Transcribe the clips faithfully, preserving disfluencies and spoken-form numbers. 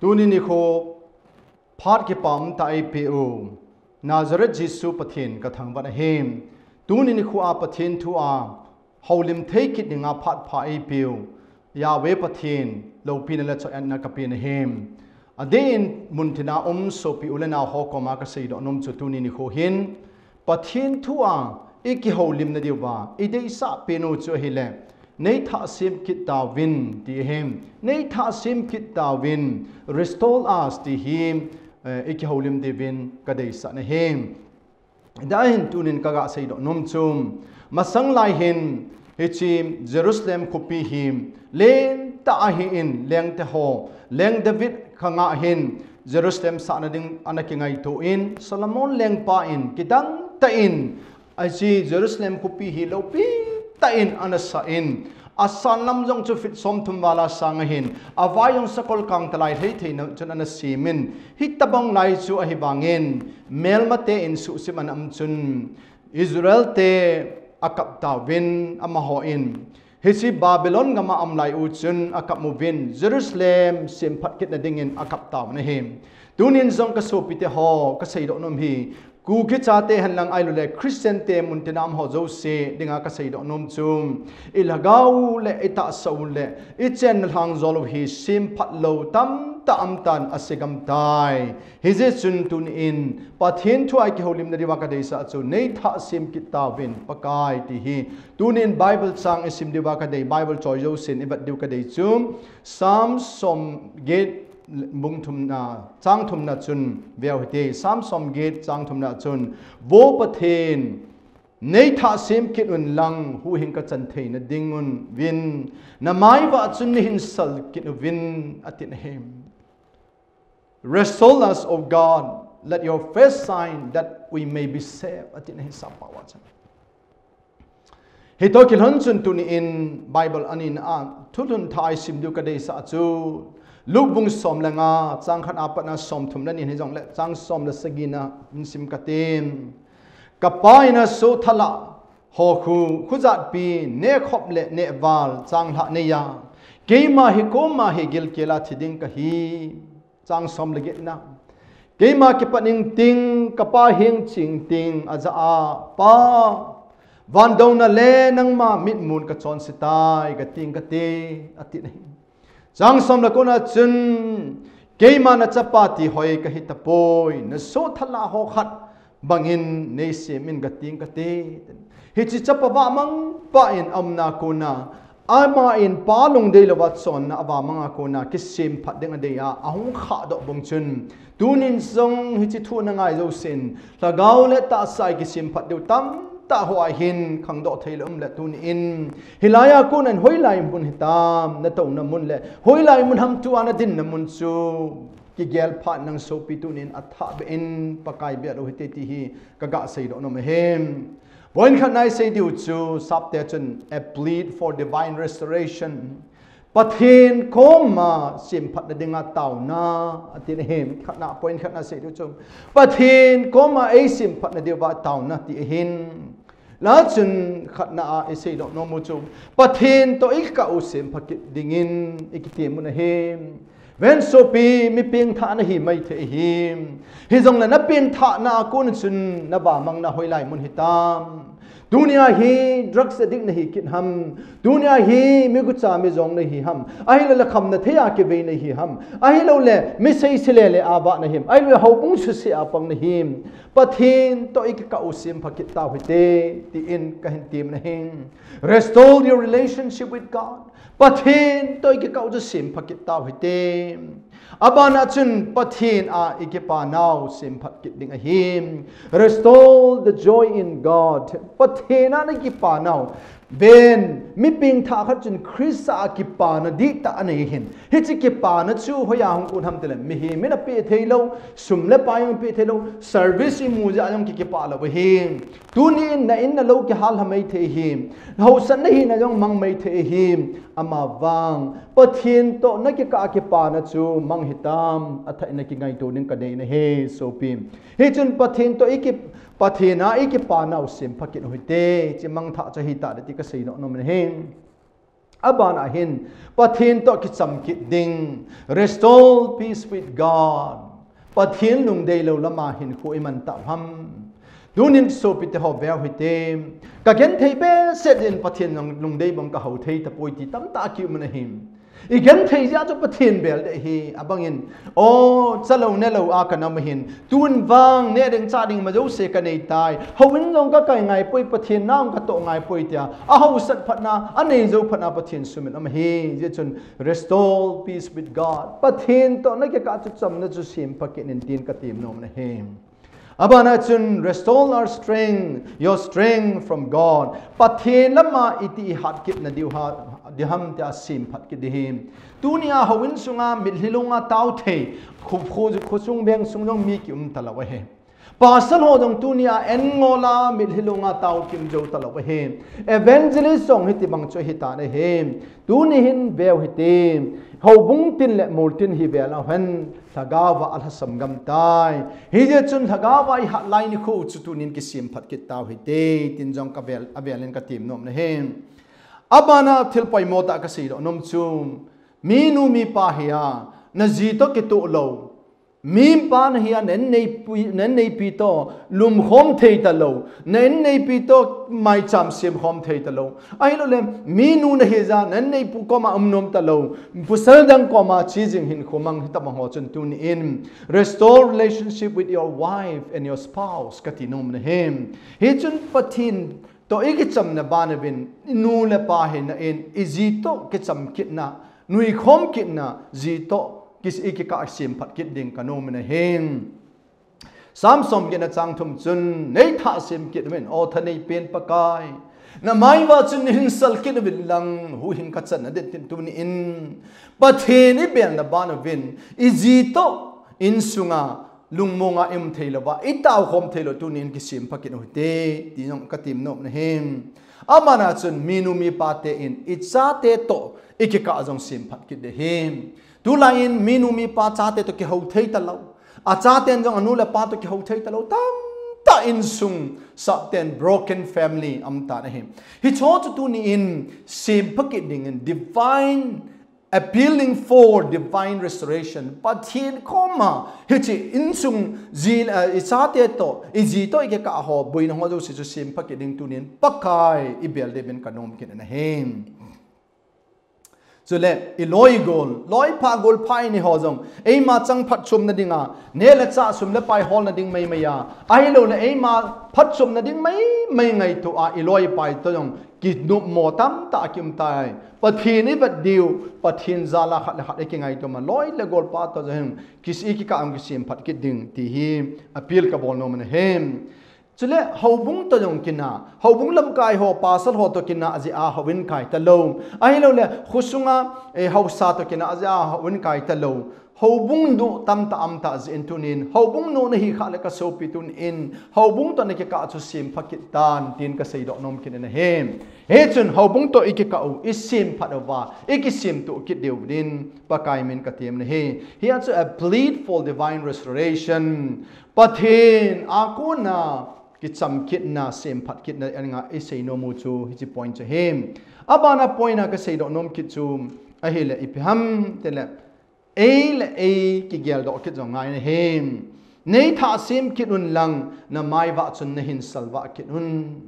Tuni nikho phat kipah umtah eipeh u Nazareth Jesu Pathen kathangvah ahi. Tuni nikho a Pathen thu a houlim thei kit dinga phat pha eipeh u Yahweh Pathen loupina le choi-atna kapen ahi. Adeh in muntina um sopi u le nao ho koma kaseidoh nom chu tuni nikho hin Pathen thu a ikihoulimna diuva ideisah pen u chu ahile, neithah sem kit tauvin ti ahi. Neithah sem kit tauvin, restore us ti hi, eh, ikihoulim diuvin kadeisah ahi. Hijeh hin tunin kaga seidoh nom chu, masang lai hin hiche Jerusalem khopi hi lentah ahin, lengte ho, leng David khanga hin Jerusalem sahna ding ana kingaito in, Solomon lengpa in kidang tah in hiche Jerusalem khopi hi loupi tah in ana sah in, asan lam jong chu feet somthum val a sang ahin, avai jong sakol kang talai lhei theina chun ana sem in, hitobang lai chu ahivangin, melmate in suhsim ana um chun, Israel te akap tauvin, amaho in hiche Babylon gam a um lai u chun akap uvin, Jerusalem semphat kitna dingin akap tauvin ahi. Tunin jong kasopite ho, kaseidoh nom hi, Kuki chate henlang ahiloule Christian te muntina um ho jouse dinga kaseidoh nom chu, ilhagao u le itahsa u le ichenna lhang jol u hi semphat lou tamtah um tan, ase gam tai. Hijeh chun tunin Pathen thu a ikihoulimna diuva kadeisah chu, neithah sem kit tauvin Pakai ti hi. Tunin Bible chang isim diuva kadei, Bible choi jousen ivet diu kadei chu, Psalm somget bung thumna, chang thumna chun veu hite. Psalm somget chang thumna chun, Vo Pathen, neithah sem kit un lang, huhhing kachan theina dingun vin, namai vah chun neihin sal kit uvin, atin ahi. Restore us, O God, let your face shine that we may be saved, atin ahi, Psalm pao a chun. Hitoh kilhon chun tunin Bible anina a, thulhun thah isim diu kadeisah chu, Luke bung som le nga, chang khat a patna somthum le ni hijongle, chang som le sagi na isim kate. Kapa in asothal a ho khu, khujatpi, nehkhop le nehval changlhah neiya, keima hi koma hi gilkel a thi ding kahi. Chang som le get na, keima kipat ingting, kapa heng chengting ajah a, Pa, van douna le nangma mitmun kachonse tai, kating kate, atin ahi. Chang som le ko na chun, keima nachapa ti hoi kahi tapoi, nasothal a ho khat bangin neisem in, kating kate. Hiche chapa vamang pa in aumna kona, ama in pa lungdei louva chonna avamang a kona kisemphat ding adei a, ahung khahdoh bang chun, tunin jong hiche thu nangai jousen, lhagao le tahsa a ikisemphat diu tamtah ho ahin khangdoh thei le um le tunin, hilai a konin hoilai mun hitam, natouna mun le hoilai mun ham tua nadinna mun chu kigel phat nang sopi tunin athah beh in Pakai beh lou hite ti hi kaga seidoh nom ahi. Point khatna isei diu chu sapte chun a plea for divine restoration. Pathen koma semphatna dinga taona, atin ahi. Khatna, point khatna sei diu chu, Pathen koma eisemphatna diuva taona ti ahin. Lachun khatna a iseidoh nom u chu, Pathen toh ikikah u sempha kit dingin ikitem u ahi. Ven sopi, mi pengthah nahi maithei ahi. Hijongle napengthahna a kon chun navamangna hoilai mun hitam? Tunia hi drugs addict nahi kit ham? Tunia hi migucha mijong nahi ham? Ahiloule khamna thei a kivei nahi ham? Ahiloule mi seise lele a vah nahim? Ahiloule houbung suse a pang nahim? Pathen toh ikikah u sempha kit tau hite, tin kahin tem nahi. Restore your relationship with God. Pathen toh ikikah u chu sempha kit tau hite. Abana chun Pathen a ikipanau semphat kit ding ahi. Restore the joy in God. Pathen a nakipanau. Ven, mi pengthah khat chun Christa a kipana dihtah anei ahin. Hiche kipana chu hoiya hung kon ham tile, mihem in apeh theilou, sum le pai jong apeh theilou, service imu jeh a jong ki, kipah lou ahi. Tunin na in na lou kihallha maithei ahi. Hausatna hina jong mang maithei ahi. Amavang Pathen toh nakikah a kipana chu mang hitam, athah in nakingaito ding kadei nahi sopi. Hichun Pathen toh iki, Pathen a ikipanau sempha kit u hite, hiche mangthah chu hitah ding ti kaseidoh nom ahi. Abana hin, Pathen toh kicham kit ding, restore peace with God. Pathen lungdei lou lama hinkho iman tau ham. Tunin sopite ho veu hite. Ka genthei behseh in Pathen lungdei bang ka hou thei tapoi ti tamtah kium in ahi. I genthei jeh chu Pathen bel ding ahi, abangin. O, chalou nelou a ka nam ahin. Tun vang, neh ding chah ding ma jouse ka nei tai. Houin jong ka kai ngai poi, Pathen na jong ka toh ngai poi tia. A hausat phatna, a nei jou phatna Pathen sumil um ahi. Hijeh chun, restore peace with God. Pathen toh na kikah chu chamna chu sempha kit in tin ka tem nom na ahi. Abana chun, restore our strength, your strength from God. Pathen lama iti i hat kit na diu ha, diham tia semphat kit ding ahi. Tunia houin sunga mitlhi lunga tao thei, khu, khu, khosung veng sung jong mi kium talou ahi. Pastor ho jong tunia en ngol a mitlhi lunga tao kim jou talou ahi. Evangelist jong hiti bang chu ahi tan ahi. Tuni hin veu hite. Houbung tin le mol tin hi vel a hen. Lhagao va a lhasam gam tai. Hijeh chun lhagao va i hat lai nikho chu tunin kisemphat kit tau hite. Tin jong ka vel, a vel in ka tem nom na ahi. Abana thil poimo tah ka seidoh nom chu. Minu mipa hi a, na ji toh kitoh lou. Mipa na hi a, na inneipi, na inneipi toh lumkhom thei talou. Na inneipi toh maicham semkhom thei talou. Ahilouleh, minu na hi jeh a, na inneipu koma um nom talou. Pasal dang koma che jing hinkho mang hitabang ho chun tunin. Restore relationship with your wife and your spouse. Ka ti nom na ahi. Hichun Pathen toh i kichamna bana vin, i nu le pa hina in, i ji toh kicham kitna, nuikhom kitna, ji toh kis i kikah semphat kit ding ka nom na ahi. Sam som get na chang thum chun, nei thah sem kit uvin, o thanei pen Pakai. Na maiva chun nei hinsal kit uvin lang, huhhing ka channa ding tin tunin. Pathen i belna bana vin, i ji toh insunga lungmonga i um thei louva, i taokhom thei lou tunin kisempha kit uhite, ti jong ka tem nom na ahi. Abana chun minu mipa te in, i chate toh, i kikah jong semphat kit ding ahi. Tulai in minu mipa chate toh kihou thei talou. A chaten jong a nu le pa toh kihou thei talou. Tamtah insung sapten broken family um tan ahi. Hicho chu tunin sempha kit dingin divine appealing for divine restoration. Pathen koma, hiche insung ji, eh, i chate toh, i ji toh i kikah ho, boina ho jouse chu sempha kit ding tunin, Pakai i bel ding uvin ka nom kit na ahi. Chule, i loi gol, loi pha gol pha i nei ho jong, eima chang phatchomna dinga, neh le chah sum le pai holna ding maimai a, ahilouleh eima phatchomna ding maimai ngaito a, i loi pai toh jong, kinopmo tamtah a kium tai. Pathen i vet diu, Pathen jal a khat le khat i kingaito ma, loi le gol pa toh jong hin, kis i kikah a kisemphat kit ding, ti hi appeal ka bol nom na ahi. Chule, houbung toh jong kina, houbung lamkai ho, pasal ho toh kina jeh a houin kai talou. Ahilouleh, khosunga, eh, haosa toh kina jeh a houin kai talou. Houbung noh tamtah um tah jeh in tunin, houbung noh na hi khah le ka sopi tunin, houbung toh na kikah chu sempha kit tan, tin ka seidoh nom kit na ahi. Hichun houbung toh i kikah u, i semphat uva, i kisemtoh kit diu din, Pakai min ka tem na ahi. Hia chu a plea for divine restoration. Pathen a kona kicham kitna, semphat kitna, anga i seinom u chu, hiche point chu ahi. Abana point a ka seidoh nom kit chu, ahile ipi ham, tile, ei le ei kigeldoh kit jong ngai na ahi. Nei thah sem kit un lang, na maiva chun na hinsal vah kit un.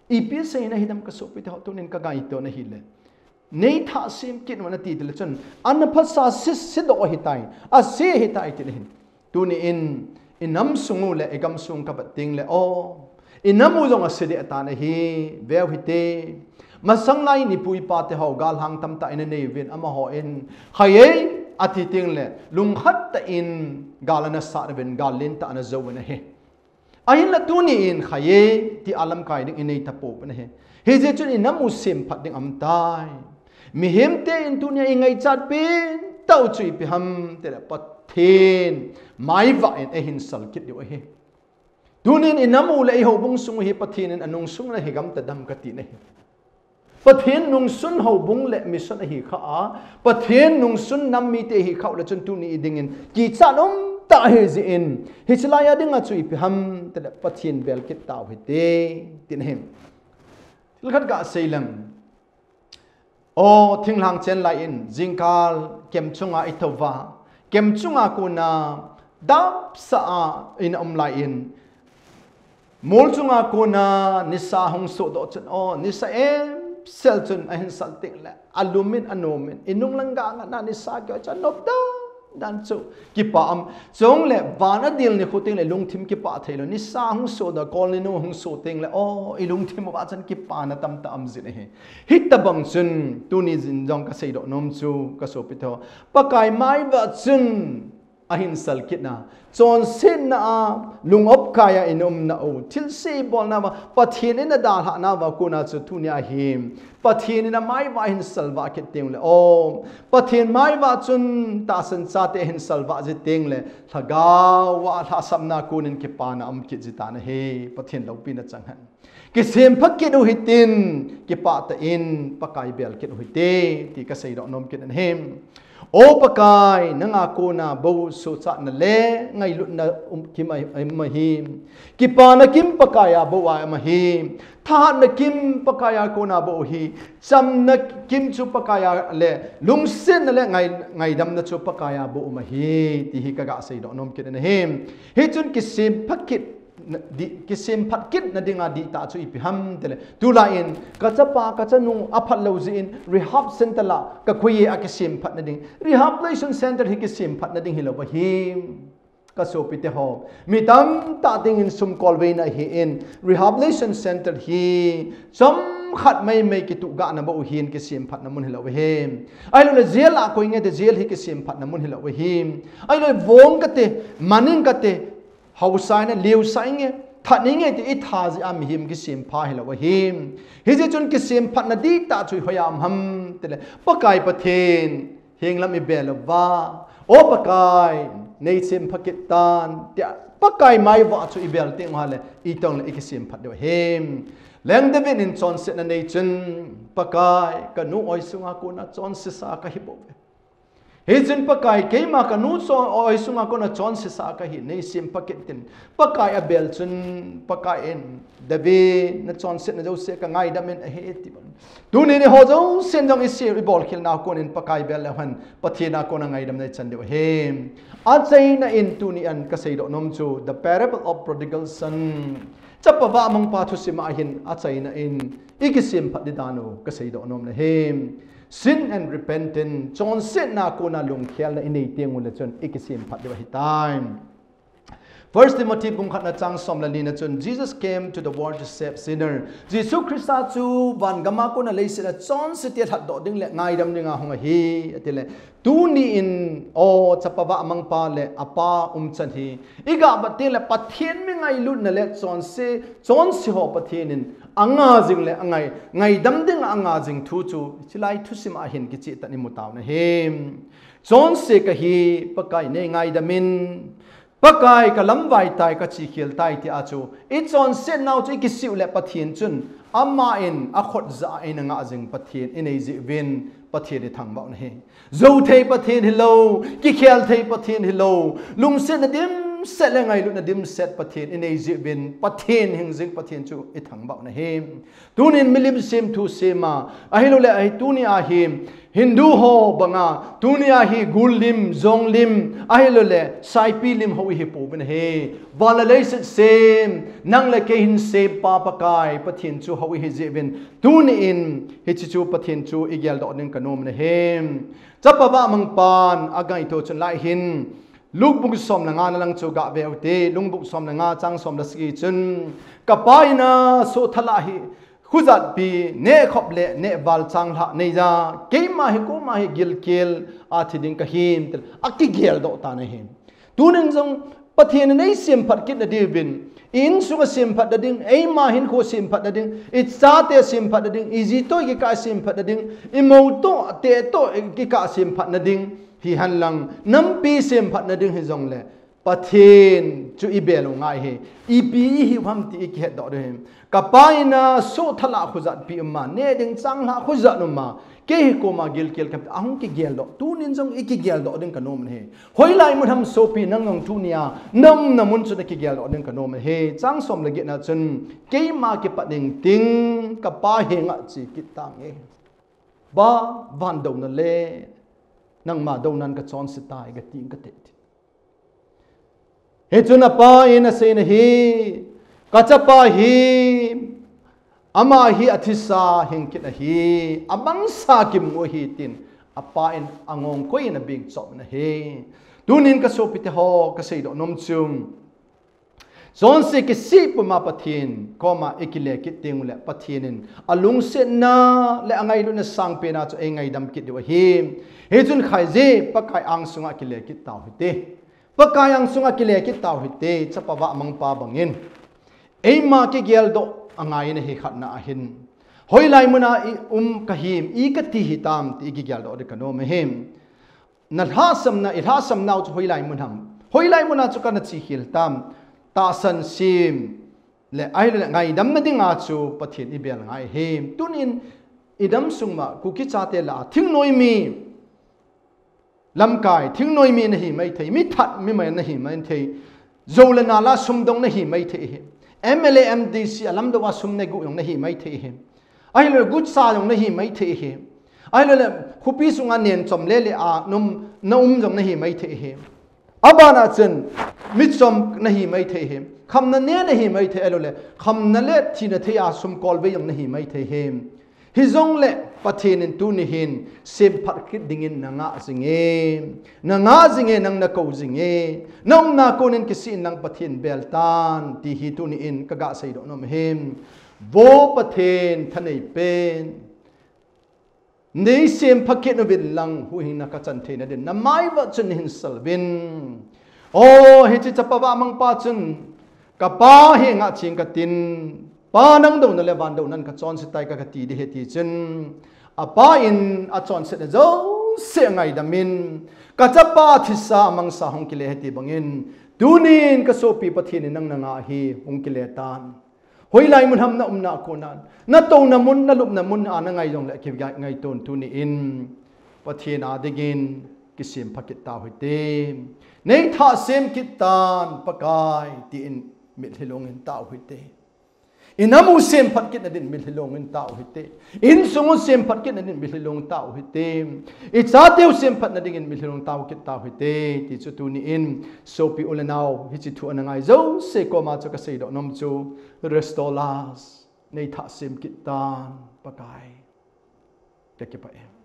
Ipi seina hidem ka sopite ho tunin ka ngaito na ahile. Nei thah sem kit un ati tile chun, ana phasa se, se doh ahitai, ase ahitai ti na ahi. Tunin, i nam sung u le i gam sung ka vet teng le, o, i nam u jong ase deh tan ahi, veu hite. Masang lai in i pu i pa te ho, galhang tamtah in anei uvin, amaho in, khai e, ati teng le, lungkhat tah in, gal ana sat uvin, gal lentah ana jou uvin ahi. Ahinla tunin khai e, ti a lamkai ding i nei tapou pen ahi. Hijeh chun i nam u semphat ding um tai. Mihem te in tunia i ngaichat pen tah u chu ipi ham tile Pathen maiva in eihin sal kit diu ahi. Tunin i nam u le i houbung sung u hi Pathen in anung sung na hi gam tadam ka ti na ahi. Pathen nungsun houbung le mission ahi kha a, Pathen nungsun nam mite ahi kha u le chun tuni i dingin kichat um tah ahi jeh in, hiche lai a dinga chu ipi ham tile Pathen bel kit tau hite, ti na ahi. Thil khat ka sei leng. O, thinglhang chen lai in, jingkal kem chunga i tou va, kem chunga kona dapsa a in um lai in, mol chunga kona nisa hung sodoh chun, o, nisa em sel chun ahin sal teng le, alum in, anom in, inung lang ga nga na nisa keo chun, nop dan dan chu kipa am. Chong le, van a dil ni khu teng le, lungthim kipa thei lo, nisa hung sodoh, kol ni nu hung so teng le, o, i lungthim uva chun kipana tamtah um jin ahi. Hitabang chun, tuni jin jong ka seidoh nom chu, ka sopite ho, Pakai mai uva chun, ahin sal kit na, chonsetna a, lung opkai a in um na u, thilse bolna uva, Pathen in adalhah na uva kona chu tuni ahi. Pathen in amai uva ahin salvah kit teng le, o, Pathen mai uva chun tahsan chate ahin salvah ji teng le, lhagao a lhahsamna kon in kipana um kit ji tan ahi, Pathen loupina chang hen. Kisemphat kit u hitin, kipah tah in, Pakai bel kit u hite, ti ka seidoh nom kit in ahi. O Pakai, nanga kona bou suhchatna le ngailutna um, kim a, um ahi. Kipana kim Pakai a bou a um ahi. Thahatna kim Pakai a kona bou hi. Chamna kim chu Pakai a le, lungsetna le ngai, ngaidamna chu Pakai a bou um ahi, ti hi ka ga seidoh nom kit in ahi. Hichun kisemphat kit na, di, kisemphat kit na dinga dihtah chu ipi ham tile, tulai in, ka chapa, ka chanu, aphat lou jeh in, rehab center la, ka koi e a kisemphat na ding. Rehabilitation center hi kisemphat na ding hilou ahi. Ka sopite ho, mi tamtah ding in sum kolveina ahi in, rehabilitation center hi, chomkhat maimai kituh gahna bou hin kisemphat na mun hilou ahi. Ahilou le jail a koi nge te jail hi kisemphat na mun hilou ahi. Ahilou le vong kate, maning kate, haosai na, liusai nge, that ni nge ti i tha jeh a mihem kisemphat hilou ahi. Hijeh chun kisemphat na dihtah chu hoiya um ham tile, Pakai Pathen, henglam i bel uva. O Pakai, nei semphat kit tan, tia Pakai mai uva chu i bel teng uva le, itong le i kisemphat diu ahi. Leng David in chonsetna nei chun, Pakai, ka nu oi sunga kona chonse sa ka hi bou ve. Hichun Pakai, keima ka nu chon, oi sunga kona chonse sa ka hi, nei semphat kit tin. Pakai a bel chun, Pakai in, David, na chonsetna jouse ka ngaidam in ahi ti bon. Tuni ni ho jousen jong i sel i bolkhel na kon in Pakai bel le hen, Pathen a kona ngaidamna i chan diu ahi. Achaina in tuni a ka seidoh nom chu, the parable of prodigal son. Chapa vahmangpa thusim a hin achaina in i kisemphat di dan u ka seidoh nom na ahi. Sin and repentance, chonsetna kona lungkhelna i nei teng u le chun i kisemphat diu ahitai. First Timothy bung khatna chang som le lina chun, Jesus came to the world to save sinner. Jesu Christa chu vangam a kona leiset a chonse te lhatdoh ding le ngaidam dinga hung ahi, atile. Tuni in, o, chapa vahmangpa le apa umchan hi, i gah vet teng le Pathen mi ngailutna le chonse, chonse ho Pathen in anga jing le angai, ngaidam dinga anga jing thu chu, chulai thusim a hin kicheh tah in i mu tau na ahi. Chonse ka hi, Pakai nei ngaidam in, Pakai ka lamvai tai, ka chekhel tai tia chu, i chonsetnau chu i kisih u le Pathen chun, ama in a khut jah a eina ngah jing Pathen i nei jeh uvin, Pathen i thangvah u na ahi. Jou thei Pathen hilou, kikhel thei Pathen hilou, lungsetna dimset le ngailutna dimset Pathen i nei jeh uvin, Pathen hing jing Pathen chu i thangvah u na ahi. Tunin milim semthu sem a, ahilou le ahi tuni a hi, Hindu ho banga, tuni a hi gul lim, jong lim, ahilou le saipi lim hou i hi pouvin ahi. Van le leiset sem, nang le kei hin sempa Pakai, Pathen chu hou i hi jeh uvin, tuni in, hiche chu Pathen chu i geldoh ding ka nom na ahi. Chapa vahmangpan, a ngaito chun lai hin, Luke bung som le nga na lang chu gah ve u te, Luke bung som le nga chang som le sagi chun, ka pa in a soh thalah hi, khujatpi, nehkhop le nehval changlhah nei a, keima hi koma hi gilkel a thi ding ka hi, tia a kigeldoh tan ahi. Tunin jong Pathen in ei semphat kit na diuvin, i insung a semphat na ding, eima hinkho semphat na ding, i chate semphat na ding, i ji toh kikah semphat na ding, i mou toh, te toh kikah semphat na ding, hihen lang, nampi semphat na ding hijongle, Pathen chu i bel u ngai ahi, ipi i hiu ham ti i kihetdoh diu ahi. Ka pa in a soh thalah khujatpi um a, neh ding changlhah khujat um a, kei hi koma gilkel ka hi ti ahung kigeldoh, tunin jong i kigeldoh ding ka nom na ahi. Hoilai mun ham sopi nang jong tuni a, na umna mun chu na kigeldoh ding ka nom na ahi. Chang som le get na chun, keima kipat ding ting, ka pa henga che kit tange. Pa, van douna le nangma dounan kachonse tai, kati in kati. Hichun apa in asei in ahi, kachapa hi, ama hi athisa hing kit ahi, amangsa kimu ahi tin, apa in angong koi in abeng chom in ahi. Tunin kasopite ho, kaseidoh nom chu, chonse kisih puma Pathen koma ikile kit teng uleh Pathen in alungsetna le angailutna sangpen a chu eingaidam kit diu ahi. Hichun khaije, Pakai angsunga kile kit tau hite. Pakai angsunga kile kit tau hite, chapa vahmangpa bangin. Eima kigeldoh angai in ahi khatna ahin. Hoilai muna i um kahim, i kati hitam ti i kigeldoh ding kanom ahi. Nalhahsamna, ilhahsamnau chu hoilai mun ham. Hoilai muna chu kana chekhel tam. Tahsan sem le ahilouleh ngaidamna dinga chu Pathen ibel ngai ahi. Tunin idam sung ma Kuki chate lah a thingnoimi lamkai, thingnoimi nahi maithei, mithat mimai nahi maithei, jou le nal a sumdong nahi maithei ahi. M L A, M D C a lamdou a sum neguh jong nahi maithei ahi. Ahilouleh gutsa jong nahi maithei ahi. Ahilouleh khopi sunga nenchom lele a nom, na um jong nahi maithei ahi. Abana chun michom nahi maithei ahi. Khamna ne nahi maithei ahilouleh khamna le thina thei a sum kolvei jong nahi maithei ahi. Hijongleh Pathen in tuni hin semphat kit dingin nangah jinge. Nangah jinge, nang nakou jinge. Naumna konin kisih in nang Pathen bel tan, ti hi tuni in kaga seidoh nom ahi. Vo Pathen thaneipen, nei sempha kit uvin lang huhhingna kachan theina din namai uva chun neihin salvin. O, hiche chapa vahmangpa chun, kapa henga cheng katin, Pa, nang douna le van dounan kachonse tai, ka, kati ding ahi, ti chun, apa in achonsetna jouse ngaidam in, kachapa thisa amangsa hung kile ahi ti bangin, tunin kasopi Pathen in nang nangah hi hung kile tan. Hoilai mun ham naumna a konan, natouna mun, nalupna mun a nangai jongleh kingaito in, tuni in Pathen a dingin kisempha kit tau hite. Neithah sem kit tan Pakai, tin mitlhi long in tao hite. Inam u semphat kitna din mitlhi long in tao hite. Insung u semphat kitna din mitlhi long tao hite. Ichateu semphatna dingin mitlhi long tao kit tau hite, ti chu tuni in sopi u le nao hiche thu ana ngai jouse koma chu kaseidoh nom chu, Restore us, neithah sem kit tan Pakai. Kakipah e.